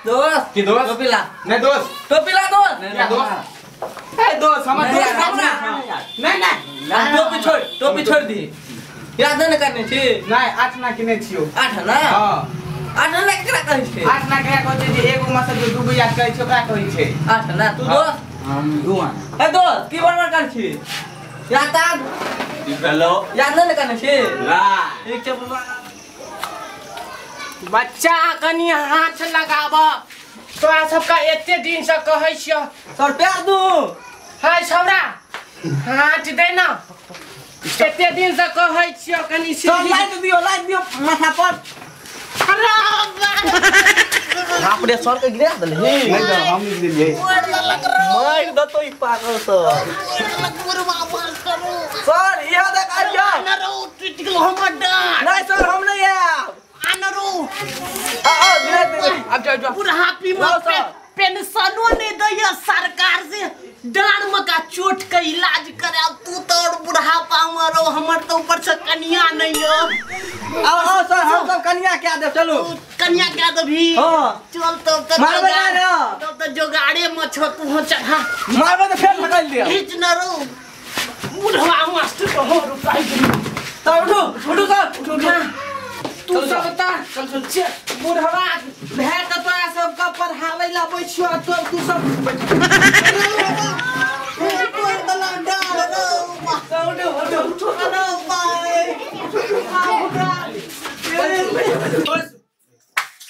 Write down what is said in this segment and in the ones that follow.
दोस्त की दोस्त टोपी ला नहीं दोस्त टोपी ला दोस्त नहीं दोस्त ए दोस्त हमर दोस्त नहीं नहीं टोपी छोड़ दी याद न करने छी नहीं 8 ना किने छियो 8 ना हां 8 ना केकरा कहै छै 8 ना केकरा कहै छै जे एगो में से जो 2 गो याद करै छै ओकरा कहै छै 8 ना तू दोस्त हम 2 आना ए दोस्त की बड़बड़ कर छी याद आ की भेलो याद न करने छी ना ठीक छै बच्चा कनी हाथ लगाब तोरा सबका एते दिन से कहै छियो सर प्यार दू है छौड़ा हाथ दे ना एते दिन से कहै छियो कनी सर लाइट दियो माथा पर अरे बाप रे सर के गिरा देलही नहीं तो हम नहीं देलिए मार दतो ई पागल सर सर इहा देखा जा टूट गेलो हमर डांट नहीं सर हम नहीं आएब आनरो आ गिरा दे अब जाओ जाओ बुढ़ापी में पेंशनो नहीं दैया सरकार से डांड में का चोट के इलाज कराब तू तो और बुढ़ापा में रहो हमर तो ऊपर से कनिया नहीं हो आओ आओ सर हम सब कनिया क्या देब चलू कनिया क्या देबी हां चल तब तो मारबे ना तब तो जोगाड़े में छो तू हो चढ़ा मारबे तो फेर निकाल दिया खींच न रो बुढ़वा मास्टर को हो रुकाई दे सर उठो उठो सर उठो तू सब त चल चल बुढ़वा भए के तोरा सब के पढ़ाबै ला आबै छियो तो तू सब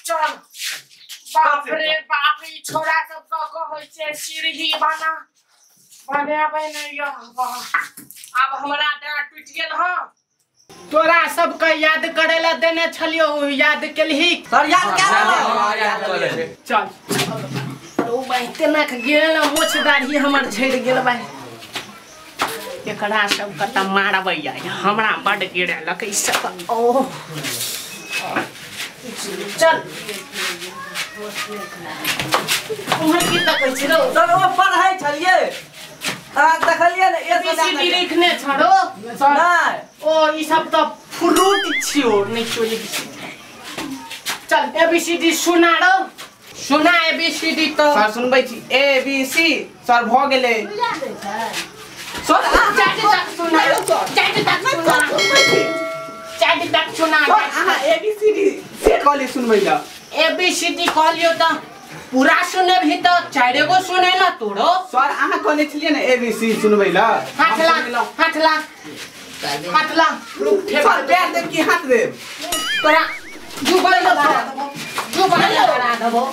चल बाप रे बाप ई छोरा सब के कहै छै सीढ़ी बना बनेबै नै आब हमरा डाँट टूटि गेल हँ तोरा सबके याद करे ला देने छलियो याद केलही सर याद केलही चल ओ भाई तेना के गेल मोछ दाढ़ी हमर झड़ि गेल भाई एकरा सबके त मारबै हमरा बड गिरेलक ई सब ओ चल उम्हर की तकै छी रौ सर ओ पढ़ै छलियै अहाँ देखलियै ने एबीसीडी लिखने छरो नहीं ओ ई सब त फ्रूट छियो नहीं छियो एबीसीडी चल एबीसीडी सुना रो सुना एबीसीडी तो सर सुनबै छी ए बी सी सर भ गेलै सर चारि तक सुना चारि तक सुना चारि तक सुना सर अहाँ एबीसीडी से कहली सुनबै ल एबीसीडी कहलियो त पूरा सुनेबही त चारि गो सुनेला तोरो सर अहाँ कहने छलियै ने एबीसी सुनबै ल हाथ ला हाथ ला हाथ ला रुक ठेक सर पैर देब कि हाथ देब तोरा जुबान लगा जुबान लगा देबो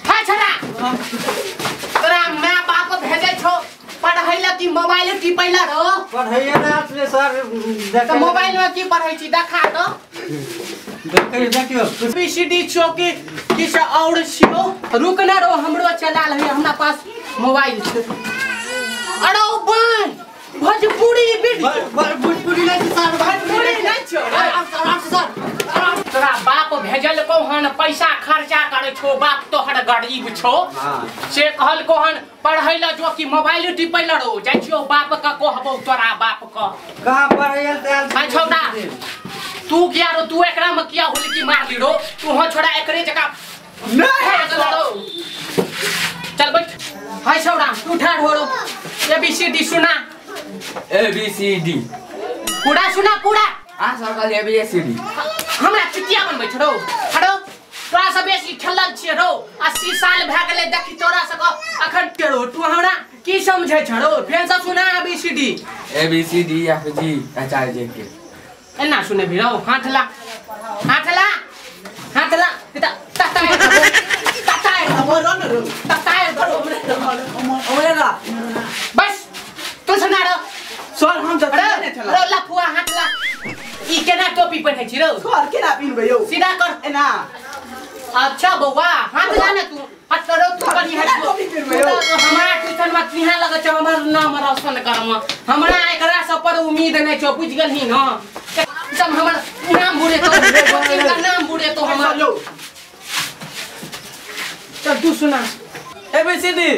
हा छड़ा तोरा my बाप भेजै छौ पढ़ै ला कि मोबाइल टिपै ला रो पढ़ैया ना छले सर त मोबाइल में की पढ़ै छी देखा त देखियो देखियो बीसीडी छौ कि किछ और छियो रुक ना रो हमरो चला लही हमरा पास मोबाइल छै अरे बन भोजपुरी वीडियो भोजपुरी नहीं सर भोजपुरी नहीं छौ आराम से सर तोरा बाप भेजल को हन पैसा खर्चा करे छौ बाप तोहर गरीब छौ से कहल को हन पढ़ै ला जो कि मोबाइल टिपै ला रो जाइ छियो बाप का कहबौ तोरा बाप क कहां पढ़ै त हाय छौड़ा तू किया रो तू एकरा में किया होली की मार ली रो तू हो छोड़ा एकरे जका नहीं चल बैठ हाय छौड़ा तू ठाड़ हो रो एबीसीडी सुना एबीसीडी पूरा सुना पूरा हां सर कहली एबीसीडी हमरा चुतिया बनबै छौ हरो तोरा सब बेसी ठल्लल छियै रौ 80 साल भए गेलै देखी तोरा सब अखन टेरो तू हमरा की समझै छ रौ फेर से सुना A B C D A B C D F G H I J के एना सुनेबी रौ हाथ ला हाथ ला हाथ ला ता ता ता ता हमरे ला बस तू सुना रौ सर हम त रे लफुआ हाथ ला ई केना टोपी पहिनै छी रौ सर केना पिन्हबै यौ सीधा कर एना अच्छा बौआ हाथ ला ना तू हाथ करो तू कनी हाथ टोपी पिन्हबै यौ हमरा ट्यूशन में तिहा लगै छै हमर नाम रोशन करम हमरा एकरा सब पर उम्मीद नै छौ बुझि गेलही न सब हमर नाम बुरे तो का नाम बुरे तो हमर यौ चल तू सुना एबीसीडी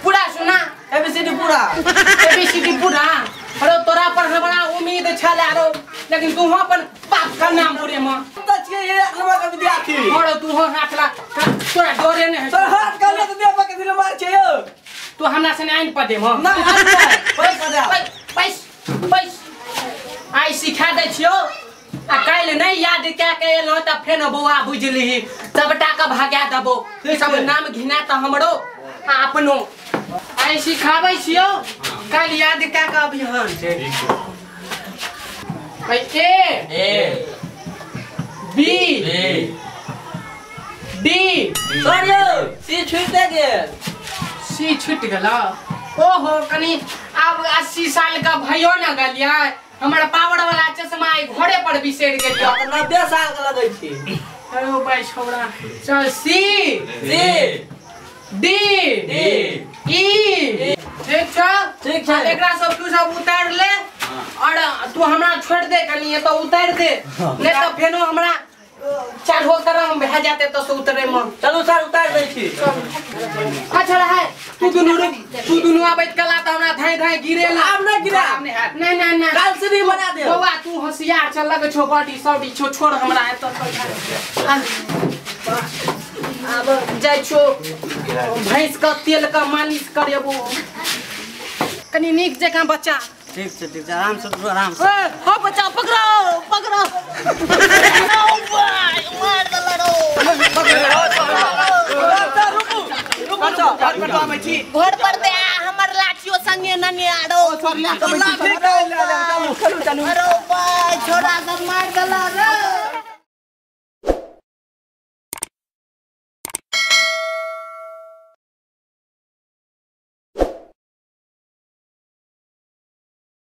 पूरा सुना एबीसीडी पूरा एबीसीडी पूरा अरे तोरा पर हमरा उम्मीद छल आरो लेकिन तू अपन बाप का नाम पूरे में त छियै एक नंबर के विद्यार्थी। और तू हो हाथ ला तोरा डरे ने है। सर हाथ काले त देह पर के मार छै यौ। तू हमरा से आइन पदे म ना पैसा दे पैस पैस आइ सिखा दै छियौ आ काल्हि नहीं याद कै के एलौ त फेन बौआ बुझलिही सबटा के भागा देबो सब नाम घिना त हमरो आ अपनो। आइ सिखाबै छियौ काल्हि याद कै के अभियान ठीक छै। A A B B D. Sir यौ सी छूटि गेल। सी छूटि गेल। ओहो कनी आब 80 साल का भयो न गेलियै हमर पावर वाला चश्मा आई घरे पर बिसरि गेलियै। 90 साल के लगै छी। अरे भाई छोड़ा चल C C D D E. ठीक छ ठीक छै। एकरा सब तू सब उतार ले और तू हमरा छोड़ दे कनी एतऽ उतार दे नहीं त फेनो हमरा चार हो करम भए जाते तो से उतरे म। चलू सर उतार दै छी। अच्छा रहे तू दुनू रुक तू दुनू आबैत कला त हमरा धाई धाई गिरे ला। आब नै गिरा। नहीं नहीं नहीं काल सीढ़ी बना दे। बौआ तू होशियार चल लगे छौ बॉडी सॉडी छौ छोड़ हमरा एतऽ आब जाइ छौ भैंस के तेल के मालिश करेबो कनी नीक जकाँ बच्चा। ठीक छै ठीक छै आराम से आराम से। ए हो बच्चा पकड़ो पकड़ो। भाई मार देला रो। रुकू रुकू सर घर पर आबै छी। घर पर दे हमर लाठियो संगे नने आरो। सर लाठी चलू चलू चलू। अरे भाई छोड़ा सब मार देला रे।